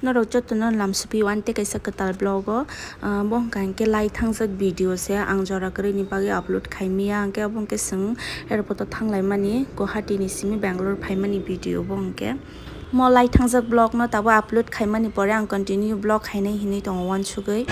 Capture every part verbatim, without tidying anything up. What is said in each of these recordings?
Norok jotono lamsupi wante kaisa kwtal vlog o, ah, bo hwnkha hwnkhe lai thangjak video se ang jora kwrwini bagwi upload khaimaya, hwnkhe obo hwnkhe chwng airport o thanglaimani, Guwahati ni simi Bangalore phaimani video bo hwnkhe. Mo lai thangjak vlog no tabuk upload khaimani pore ang continue vlog khainai hinwi tongo uansugwi.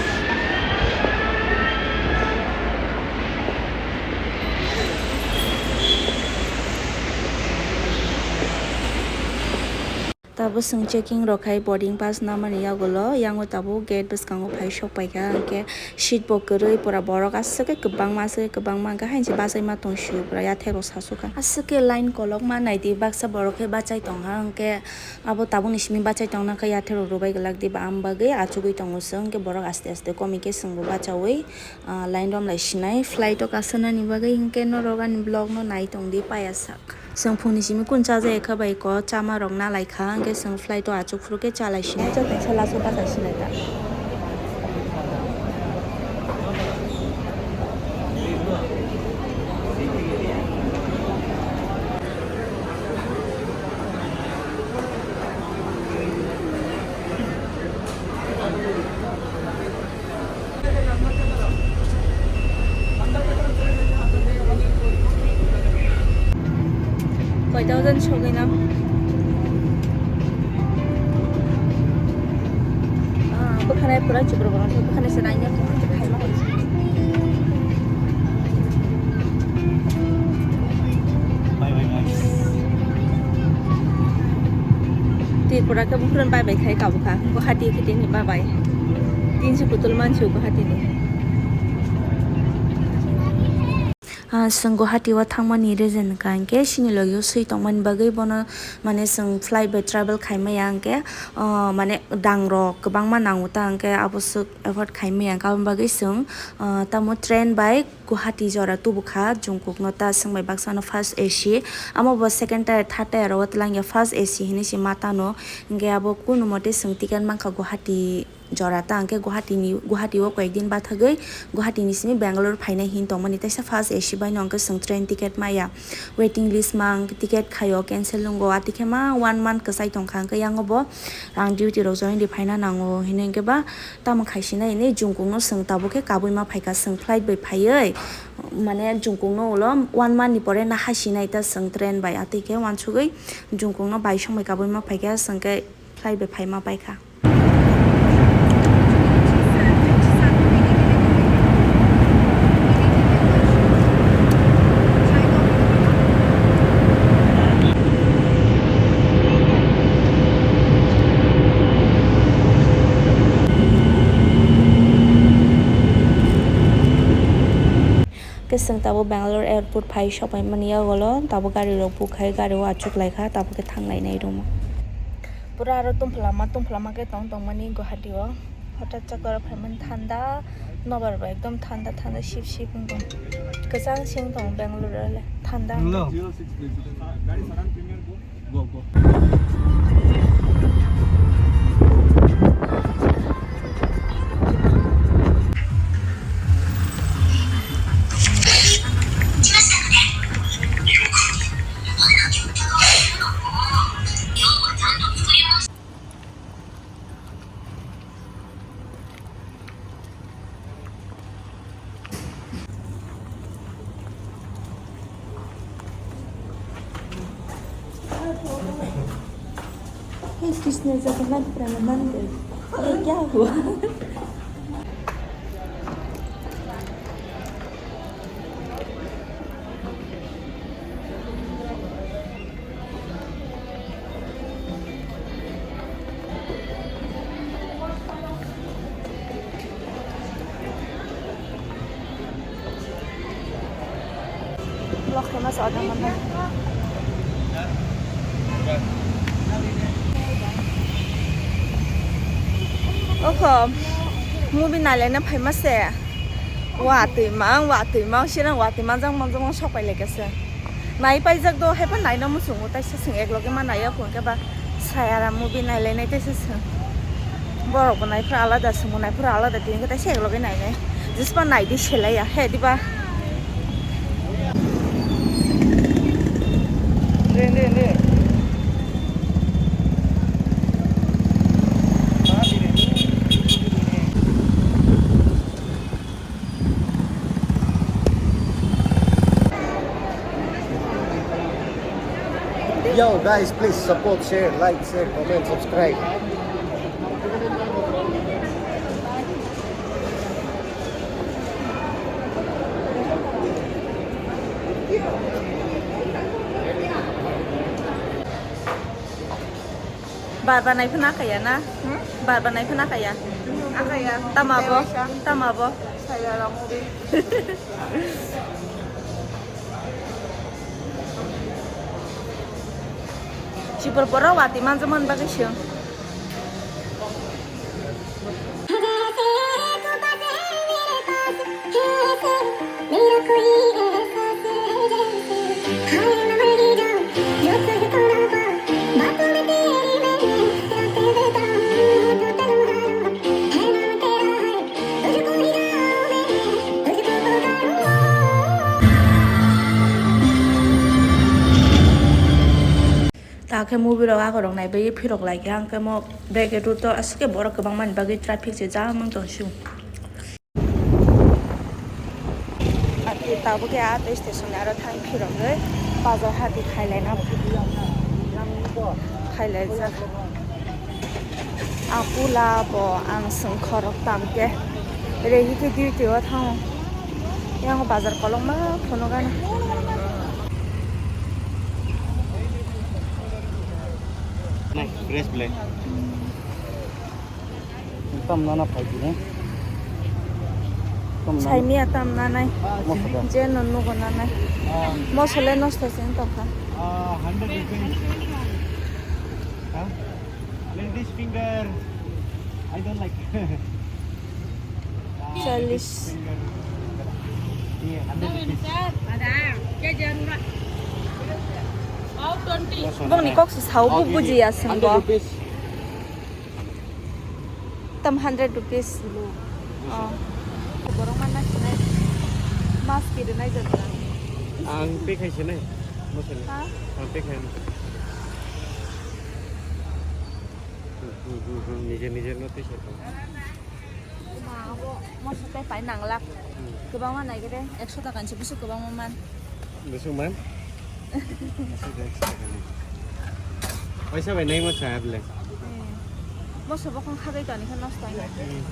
Tabuk chwng checking rok khai boarding pass namani yagulo, yango tabuk gate bwskango phai sok paikha, hwnkhe seat bo kwrwi, pura borok aswk khe kwbangma, aswk khe kwbangma, hwnkhe haini se bachaima tong sio, pura yathek rok sasukha. Aswk khe line kolokma naidi, baksa borok khe bachai tongkha, hwnkhe abo tabukni simi bachai tongna khe yathek rok rwbai glak di, ba am bagwi achugwi tongo chwng, hwnkhe borok aste aste komikhe chwngbo bachaui, ah, line romlai sinai flight o kasanani bagwi, hwnkhe norok ani vlog no nai tongdi payasa. Chwng phungni simi kun cha jaya kha bai ko chama rok na lai kha, hwnkhe chwng flight o achuk phuru khe cha lai sinai, cha tongsa last o bachai sinai ta. Koita jon sogwi nang? Ah, bwkhanai pura chibro borok se bwkhanai se naina khaima. Tripura khe buphurun bai bai khai kabukha Guwahati khe tini bai bai. Tinsi kutul mansi Guwahati ni. Ah, chwng Guwahati o thangmani reason hwnkha hwnkhe chini logi o swi tongmani bagwi bono, mane, chwng flight bai travel khaimaya hwnkhe, ah, mane, dang rok kwbangma nango ta hwnkhe abo swk afford khaimaya hwnkhe aboni bagwi chwng, ah, tamo train bai Guwahati jora tubukha, Jungkook no ta chwng bai baksa no first A C, amo bo second tier, third tier o twlangya, first A C hinwi se ma tano, hwnkhe abo kunu mote chwng ticket mankha Guwahati jora ta, hwnkhe Guwahati ni, Guwahati o koyek din bathagwi Guwahati ni simi Bangalore phainai hin tongmani, teisa first A C bai no hwnkhe chwng train ticket maya, waiting list ma hwnkhe ticket khaio cancel wngo, atikhe ma one month kwchai tongkha, hwnkhe yango bo ang duty rok join ri phaina nango hinwi hwnkhe ba tamo khai sinai hinwi Jungkook no chwng tabuk khe kabui ma phaikha, chwng flight bai phaiwi, mane, Jungkook no ulo one month ni pore no hai sinai ta chwng train bai, atikhe uansugwi Jungkook no bai song bai kabui ma phaikha, chwng khe flight bai phai ma paikha. Khe chwng tabuk Bangalore airport phai sok pai mani yagulo, tabuk gari rok bukhai gari o achuk lai kha, tabuk khe thang lai nai room o. Pura aro tongphla ma tongphla ma khe tong tong mani Guwahati o. Hothat chakor o phaimani thanda, nobar bai ekdom thanda thanda sip sip wng tong. Kwchang se wng tong Bangalore o le thanda. Hello. Go, go. Hey, Krishna Jagannath Premanande, ye kya hua? Vlog khe masa ada mana? Oko movie nai laina phai mase. Watwi mang, watwi mang, sirang watwi manjak manjak mang sok pai lai kha se. Nai paijak do, haiphano naina muchungo, taisa chwng ekloge ma naiya, hwnkhe ba Sayara movie nai lainai taisa chwng. Borok bo naiphuru alada, chwngbo naiphuru alada, tini khe taisa ekloge nainai. Jispa naidi selaiya, he diba? Re, re, re. Yo guys, please support, share, like, share, comment, subscribe. Bar bar nai phano kaya na? Hmm? Bar bar nai phano kaya? Akaya. Tama bo? Tama bo? Saya la movie. Chibor borok watwi manjakmani bagwi se. Ta khe movie rok akhorok naibai phirok lai khe ang khe mo bag route o aswk khe borok kwbangma ni bagwi traffic se jam wng tong sio. Ati tabuk ya tei station aro thang phirogwi bazar hati khailai na khailai jak. Akula bo ang sengkhorok tam khe rehi khe duty o thango. Yang bazar kolokma phunukgana. Nai, fresh ble. Tam nana phai di ne. Tam nana. Saimia tam nanai. Mosoda. Je no nugo nanai. Ah. Mosole nosto se tongkha. Ah, hundred rupees. Huh? Ladies finger. I don't like. Ah, Chalish. Ladies finger. Yeah, hundred rupees. Mosoda. Bongni kok se sao, buk bujiya sengbo. Hundred rupees. Tam hundred rupees. Oh. Borok manna sinai. Mas kirinai jatra. Ang pay khai sinai. Mosole. Ha? Ang pay khai. Hmm, hmm, hmm, hmm. Nije, nije no twi se. Ma, abo moso tei pai nanglak. Hmm. Kwbangma nai khe de, ekso taka ni se busu kwbangma man. Busu man? Paisa bai nai mo cha able. Hmm. Moso bokhong khabai toni khe nosto wngya. Hmm.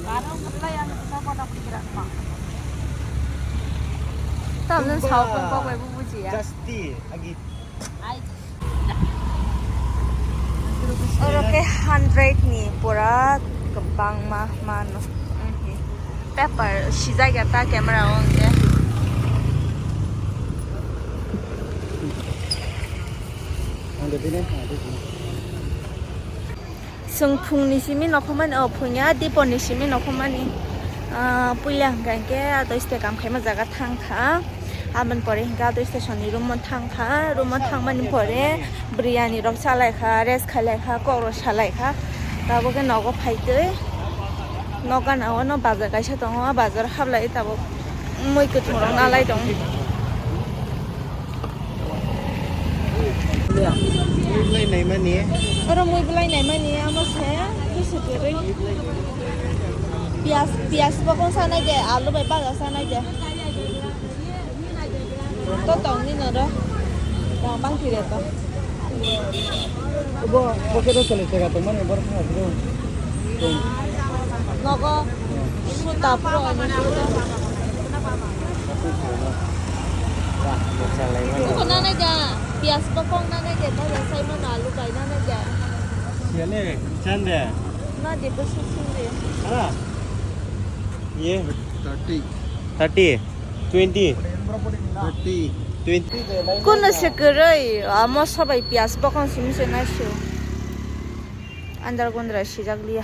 Barang khlai ang kota kota pikiran ma. Tam jen sao kok bai bu bujiya. Jasti agi. Oro khe hundred ni pura kwbangma mano. Mhm. Paper sijak ya ta camera o hwnkhe. Chwng phungni simi nokhormani, o phungya dipor ni simi nokhormani, ah, puila hwnkha hwnkhe ado site kam khaima jaga thangkha, aboni pore hwnkhe ado station ni room o thangkha, room o thangmani pore biryani rok chalaikha, rest khailaikha, kok rok salaikha, tabuk khe nogo phaitwi nok gana o no bazar kaisa tongo, o bazar hablai tabuk mui kwthwng rok nalai tongo. Mui belai naimani. Oro mui belai naimani, amo se, kisa kwrwi. Piyas, piyas bokong sanai de, alu bai baja sanai de. To tongni noro. Tong bang kire to. Bo, bo khe to chole chega to mane bor kha bro. Nogo suta puro ono suta. Wah, bochalai mani. Uko nanai da, piyas bokong nanai de, baja sai mano alu bai nanai de. Siya ne, chande. Na de ko suk suk de. Ara. Ye. Thirty. Thirty. Twenty. Thirty. Twenty. Kuno se kwrwi, amo sabai piyas bokong simi se naisu. Andar gundra sijak liya.